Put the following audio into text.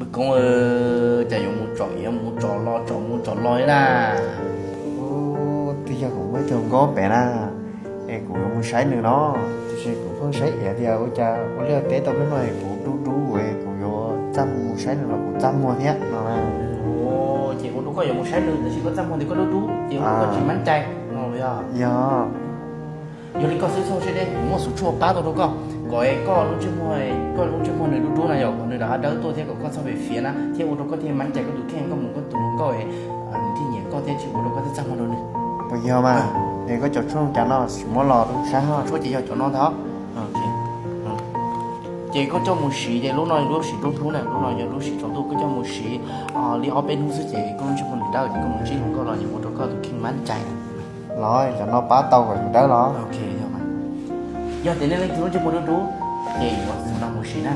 Koob, cas yuav mus tsom iav mus tsom lo tsom mus tsom lo li na? Twb yog kuv muaj ib tug nkauj pem na, es kuv yuav mus saib nws no, tiam sis kuv pheej saib iav tias ua cas ua liaj teb tau peb no es kuv dub dub es kuv yuav txaj muag mus saib nws los kuv txaj muag thiab no na. Ces ua rau koj yuav mus saib nws tab sis koj txaj muag tias koj dub dub ces ua rau koj tsis mab cai no los yog? Yog. Yog li koj xwb txhob siab deb, kuv muaj xov tshuaj pab tau rau koj, kom koj lub ntsej muag, koj lub ntsej muag nws dub dub na yom, kom nws rov qab dawb tuaj thiab kom koj txhob pem fiav na thiab ua rau koj thiaj mab cai koj tus kheej, koj mus koj tus hluas nkauj es nws thiaj nyiam koj thiab tsis ua rau koj thiaj txaj muag rau nws. Puas yog mas? Es koj cov tshuaj cas no tsis muab los rau kuv saib ho, tshuaj ces yog cov no ntag. Ces koj coj mus siv ces lub no lub siv nruab hnub na, lub no yog lub siv tsaus ntuj, koj coj mus siv li ob peb hnub xwb ces koj lub ntsej muag nws dawb ces koj mus ntsib hluas nkauj los nws ua rau koj tus kheej mab cai. Los cov no pab tau kom yus dawb los? Yog tias nej leej twg lub ntsej muag dub dub ces yuav xov no mus siv na.